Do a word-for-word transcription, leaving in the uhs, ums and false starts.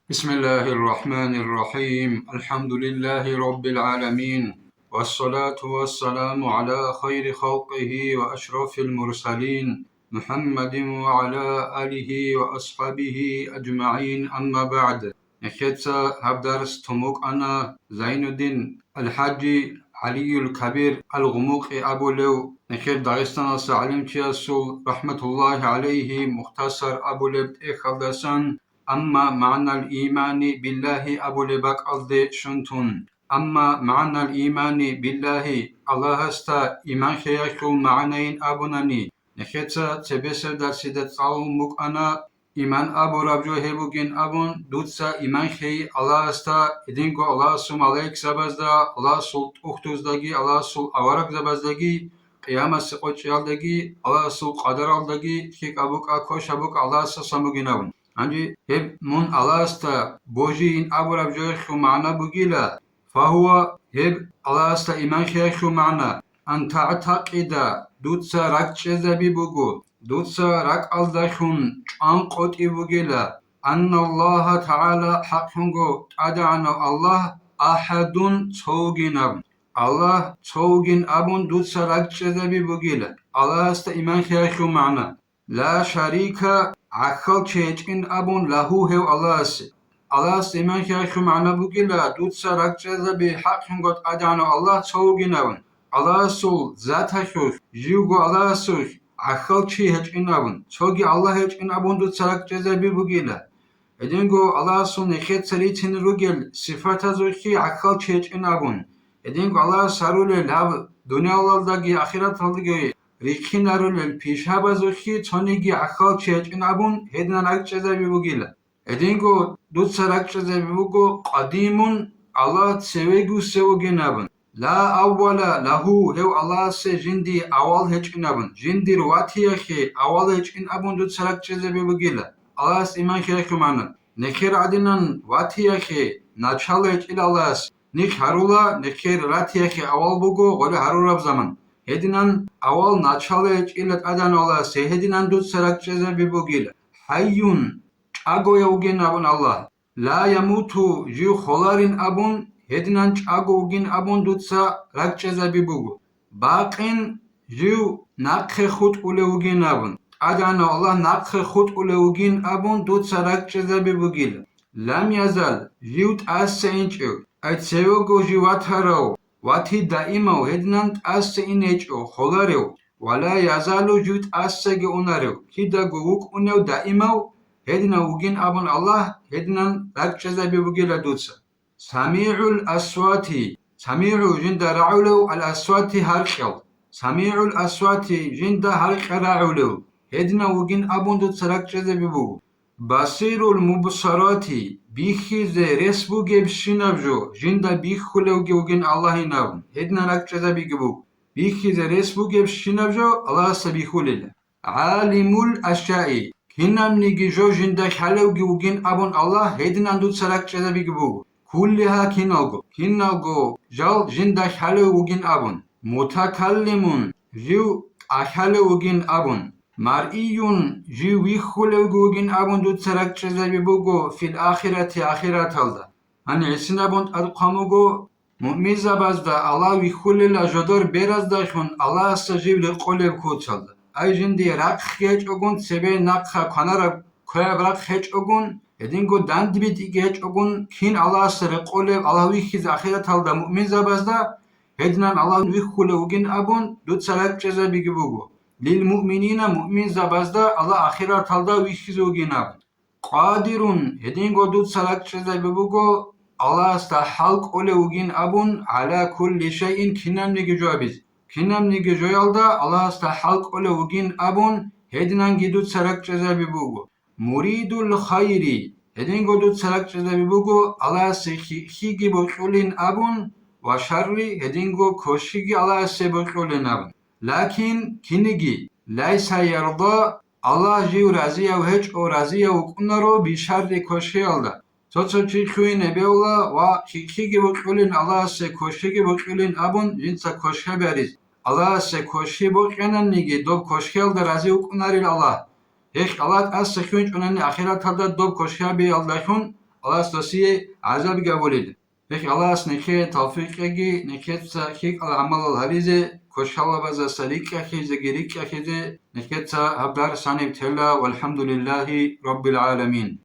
بسم الله الرحمن الرحيم. الحمد لله رب العالمين. والصلاة والسلام على خير خلقه وأشرف المرسلين محمد وعلى آله وأصحابه أجمعين. أما بعد. Нехеца гьаб дарс тун букӀана Зайнуддин ал-ХӀажи ГӀалиюл Кабир ал-Гъумукъи абулев, нехер Дагъистаналъа гӀалимчиясул, рахӀматуллагьи гӀалайгьи, мухтасар абулеб тӀехьалдасан, «Амма магӀнал имани биллагьи» абулеб бакӀалде щун тун. «Амма магӀнал имани биллагьи», Аллагьасда иман лъеялъул магӀнайин абунани, нехеца цебесеб дарсида цӀалун букӀана, иман абураб жо гьеб бугин абун, дуца иман лъей Аллагьасда, гьединго Аллагьасул малаикзабазда, Аллагьасул тӀухьдуздаги, Аллагьасул аварагзабаздаги, къиямасеб къо чӀиялдаги, Аллагьасул къадаралдаги, лъикӀаб букӀа, квешаб букӀа Аллагьасасан бугин абун. Гьанже гьеб мун Аллагьасда божийин абураб жоялъул магӀна бугила, фагьуа, гьеб Аллагьасда иман лъеялъул магӀна, ан тагӀтакъида, дуца ракӀчӀезаби буго, дуца ракӀалдалъун чӀван къотӀи бугила, анналлагьа тагӀала, хӀакълъунго ТӀадегӀанав Аллагь, ахӀадун, цо вугин абун. Аллагь цо вугин абун дуца ракӀчӀезаби бугила, Аллагьасда иман лъеялъул магӀна. Ла шарика, гӀахьалчи гьечӀин абун, лагьу, гьев Аллагьасе. Аллагьасда иман лъеялъул магӀна бугила, дуца ракӀчӀезаби хӀакълъунго ТӀадегӀанав Аллагь цо вугин абун. Аллагьасул заталъулъ, живго Аллагьасулъ гӀахьалчи гьечӀин абун, цоги Аллагь гьечӀин абун дуца ракӀчӀезаби бугила. Гьединго Аллагьасул нехеца рицин ругел сифатазулъги гӀахьалчи гьечӀин абун. Гьединго Аллагьас гьарулел гьаб дуниялалдаги ахираталдаги риххинарулел пишабазухъе цониги гӀахьалчи гьечӀин абун гьединан ракӀчӀезаби бугила. Гьединго дуца ракӀчӀезаби буго къадимун, Аллагь цевегусев вугин абун. Ла аввала лагьу, гьев Аллагьасе жиндие авал гьечӀин абун, жиндир ватиялъе авал гьечӀин абун дуца ракӀчӀезаби бугила. Аллагьас иман лъеялъул магӀна. Нехер гӀадинан ватиялъе начало гьечӀила Аллагьас. Нилъ гьарула, нехер ратиялъе авал буго гъоле гьарураб заман. Гьединан авал начало гьечӀила ТӀадегӀанав Аллагьасе, гьединан дуца ракӀчӀезаби бугила. ХӀайюн, чӀагояв вугин абун Аллагь. Ла ямуту, жив холарин абун, гьединан чӀаго вугин абун дуца ракӀчӀезаби буго. Бакъин, жив нахъе хутӀулев вугин абун, ТӀадегӀанав Аллагь нахъе хутӀулев вугин абун дуца ракӀчӀезаби бугила. Лам язал, жив тӀаса инчӀев, ай цевего жив ватарав, ватидаимав, гьединан тӀаса инечӀо, холарев, ва ла язалу, жив тӀасаги унарев, кидаго вукӀунев даимав, гьединав вугин абун Аллагь, гьединан ракӀчӀезаби бугила дуца. СамигӀул асвати, самигӀу жинда рагӀулев, ал асвати гьаркьал. СамигӀул асвати жинда гьаркьа рагӀулев, гьединав вугин абун дуца ракӀчӀезаби буго. Басирул мубсарати, бихьизе рес бугебщинаб жо, жинда бихьулевги вугин Аллагьин абун, гьединан ракӀчӀезабиги буго. Бихьизе рес бугебщинаб жо Аллагьасда бихьулила. ГӀалимул ашяи, кинабниги жо жинда лъалевги вугин абун Аллагь, гьединан дуца ракӀчӀезабиги буго. Куллиха, киналго, киналго жал жинда лъалев вугин абун. Мутакаллимун, жив тӀалъалев вугин абун. Маръийюн, жив вихьулевги вугин абун дуца ракӀчӀезаби буго фил ахирати, ахираталда. Гьанже гӀисинабун тӀадхъван буго, муъминзабазда Аллагь вихьулила жодор бераздалъун Аллагьасда жив рекъолеб куцалда. Ай жиндие рахъ гьечӀогун, цебе нахъа кванараб кваяб рахъ гьечӀогун, гьединго дандбитӀиги гьечӀогун, кин Аллагьасда рекъолеб Аллагь вихьизе ахираталда муъминзабазда, гьединан Аллагь вихьулев вугин абун дуца ракӀчӀезабиги буго. Лил муъминина, муъминзабазда Аллагь ахираталда вихьизе вугин абун. Къадирун, гьединго дуца ракӀчӀезаби буго, Аллагьасда хӀал кӀолев вугин абун, гӀала кулли шайин, кинабниги жоабизе. Кинабниги жоялда Аллагьасда хӀал кӀолев вугин абун, гьединанги дуца ракӀчӀезаби буго. Муридул хайри, гьединго дуца ракӀчӀезаби буго, Аллагьасе хи-, хиги бокьулин абун, ва шарри, гьединго квешиги Аллагьасе бокьулин абун. Лакин киниги, лайса ярда, Аллагь жив разияв гьечӀо, разияв вукӀунаро бишарри квешиялда. Цо-цо чи хьуйине бевла ва хихиги бокьулин Аллагьасе квешиги бокьулин абун, жинца квешха бариз. Аллагьасе квеши бокьананниги, доб квешиялда рази вукӀунарил Аллагь. Гьелъ Аллагь тӀаса хьунчӀунани ахираталда доб квешабиялдалъун Аллагьас досие гӀазабги гьабулел. Гьелъ Аллагьас нехее тавфикъ кьеги, нехеца лъикӀал гӀамалал гьабизе, квешалабаздаса рикӀкӀахьизеги рикӀкӀахьизе нехеца гьаб дарс гьаниб тела, валхӀамдулиллагьи раббил гӀаламин.